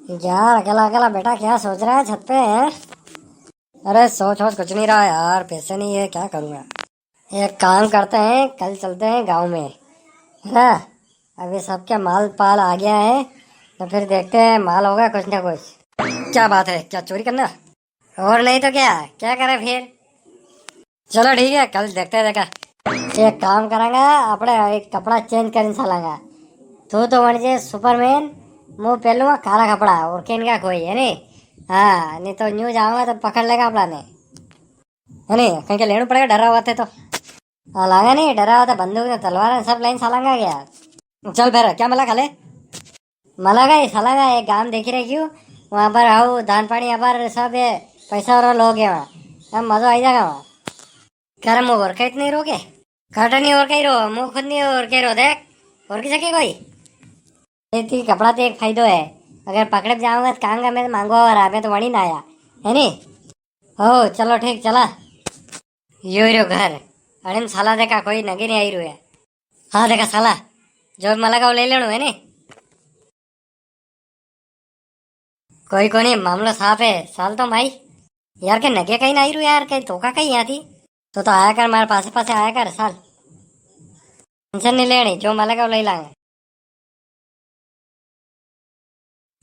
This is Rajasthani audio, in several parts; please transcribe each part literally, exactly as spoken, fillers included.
यार, अकेला अकेला बेटा क्या सोच रहा है छत पे, हैं? अरे, सोच वोच कुछ नहीं रहा यार, पैसे नहीं है, क्या करूँगा? एक काम करते हैं, कल चलते हैं गाँव में, है ना? अभी सबके माल पाल आ गया है, तो फिर देखते हैं, माल होगा कुछ ना कुछ। क्या बात है, क्या चोरी करना? और नहीं तो क्या, क्या करे फिर? चलो ठीक है, कल देखते हैं देखा। एक काम करांगा, अपने एक कपड़ा change करीन सालांगा। तू तो बन जे Superman, मूं पेलूंगा काला कपड़ा, और केन का कोई है नी। हाँ, नी तो न्यू जाऊंगा तो पकड़ लेगा अपना ने, है नी? कहीं के लेणू पड़ेगा, डरा हुआ थे तो। हाँ, लागा नी, डरा हुआ था, बंदूक ने तलवार सब लाइन सालांगा क्या? चल फिर, क्या मला खाले? मला का ही साला का एक गांव देखी रखी हूँ, वहाँ पर आओ धान पानी, यहाँ पर सब ये पैसा और लोग हैं वहाँ, यहाँ मजो आई जाएगा वहाँ। कर मूं और कहीं नहीं रोके, काटा नहीं और कहीं रो, मूं खुद नहीं और कहीं रो देख, और किसे के कोई। ये ती कपड़ा तो एक फायदो है, अगर पकड़े जाऊंगा तो कांगा मैं तो मांगो और आप तो वणी ना आया, है नी? हो चलो ठीक, चला। यो ही रो घर, अड़े में साला देखा कोई नगे नहीं आई रो है। हाँ देखा साला, जो मला का वो ले लेणो है नी। कोई कोनी, मामलो साफ है, साल तो माई। यार के नगे कहीं ना आई रू यार, कहीं धोखा कहीं यहाँ थी। तो, तो आया कर, मारे पासे पासे आया कर साल। टेंशन नहीं लेनी, जो मलेगा वो ले लांगे।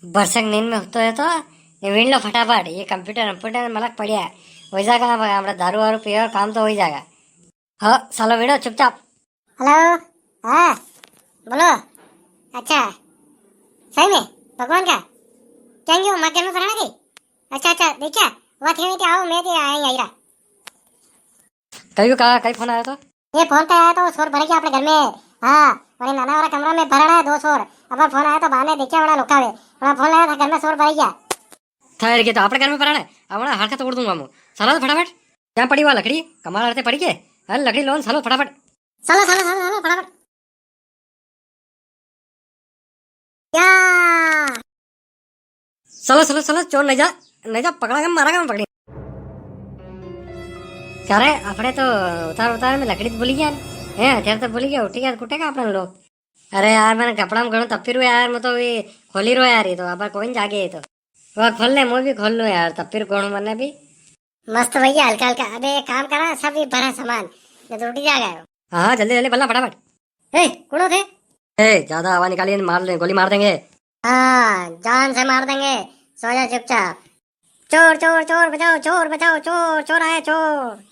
बरसक नींद में होतो है तो, ये वीण लो फटाफट, ये कंप्यूटर, कंप्यूटर में मलक पड़िया है। हो जाएगा, हमारा दारू वारू पियो, काम तो हो ही जाएगा। हाँ, सालो वीणो चुपचाप। हेलो, हाँ, बोलो। अच्छा, सही में, भगवान का? क्या क्यों, माँ घर में फराना की? अच्छा, अच्छा, देखा, वहाँ थे, आओ, मैं तो आई, आई रहा। कई का, कई फोन आया था? ये फोन तो आया तो शोर भर गया अपने घर में। हाँ, वही नाना वाला कमरा में भरणा है दो शोर। अब फोन आया तो बाने देखा, बड़ा लुका हुए। बड़ा फोन आया था, घर में शोर भर गया। ठहर के तो अपने घर में भरणा है, अपना हर का तोड़ दूंगा मैं। साला तो फटाफट। क्या पड़ी हुआ लकड़ी? कमाल आते पड़ी के? अरे लकड़ी लोन सालो फटाफट। सालो, सालो, सालो, सालो, फटाफट। या। चलो, चलो, चलो, चोर नहीं जा, नहीं जा, पकड़ा के मारा के पकड़ी। क्या रे, अपने तो उतार, उतार में लकड़ी तो भूली गया। हैं, हथियार तो भूली गया, उठी गया, कुटेगा अपना लोग। अरे यार, मैंने कपड़ा में घणो तपी रो यार, मैं तो ये खोली रो यार, ये तो अब कोई नहीं जागे ये तो। वो खोल ले, मैं भी खोल लूँ यार, तपी रो घणो मैंने भी। मस्त भैया, हल्का हल्का। अबे एक काम करा, सब ये भरा सामान, नहीं तो उठी जाएगा। हाँ, हाँ, जल्दी, जल्दी, भरना फटाफट। ए, कुण हो थे? ए, ज्यादा आवाज निकाली, मार ले, गोली मार देंगे। हाँ, जान से मार देंगे, सो जा चुपचाप। चोर, चोर, चोर, बचाओ, चोर, बचाओ, चोर, चोर आया, चोर।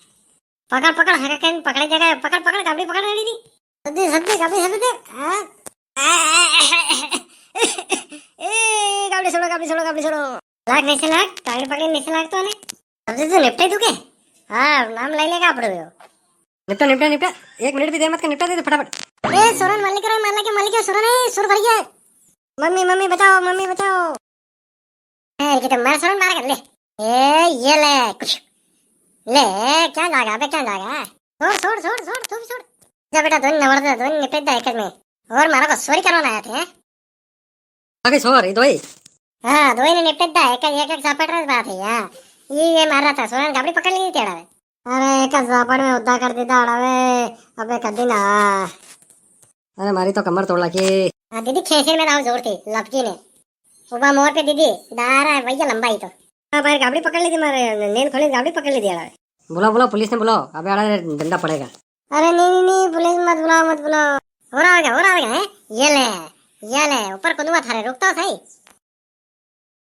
पकड़, पकड़, हका केन पकड़े जगह, पकड़, पकड़, गाबड़ी पकड़ रही थी। सद्दी, सद्दी, गाबड़ी सद्दी दे। हाँ। ए, गाबड़ी छोड़ो, गाबड़ी छोड़ो, गाबड़ी छोड़ो। लाग नीचे लाग, टांगड़ी पकड़ी नीचे लाग तो ने। सद्दी तो निपटे तू के? हाँ, नाम ले लेगा अपने को। निपटा, निपटा, निपटा। एक मिनट भी देर मत कर, निपटा दे दे फटाफट। ए, सोरन मालिक रे, मालिक, मालिक, सोरन है, सुर भर गया। मम्मी, मम्मी बचाओ, मम्मी बचाओ। ए, ये तो मार सोरन मार कर ले। ए, ये ले, कुछ। ले, क्या जागा, अबे क्या जागा? छोड़, छोड़, छोड़, छोड़, तू भी छोड़। जा बेटा, दोन नंबर दे, दोन निपट दे एक में। और मारा को चोरी करवाना आया थे, हैं? आगे छोड़, ये दो ही। हाँ, दो ही ने निपट दा, एक, एक, एक झापट रे बात है, हाँ। ये, ये मार रहा था, सोरन गाबड़ी पकड़ ली थी अड़ावे। अरे, एक झापट में उद्धा कर दीदा अड़ावे, अबे कदी ना। अरे, मारी तो कमर तोड़ लागी। हाँ, दीदी, खेसिर में दाव जोर थी, लपकी ने। उबा मोर पे दीदी, दारा है, भैया लंबा ही तो। हाँ, भाई, गाबड़ी पकड़ ली थी मारे, नींद खोली, गाबड़ी पकड़ ली थी अड़ावे। बुलाओ, बुलाओ, पुलिस ने बुलाओ, अबे अड़ा डंडा पड़ेगा। अरे नहीं, नहीं, नहीं, पुलिस मत बुलाओ, मत बुलाओ। हो रहा होगा, हो रहा होगा, हैं? ये ले, ये ले, ऊपर कूदूंगा थारे, रुक तो सही।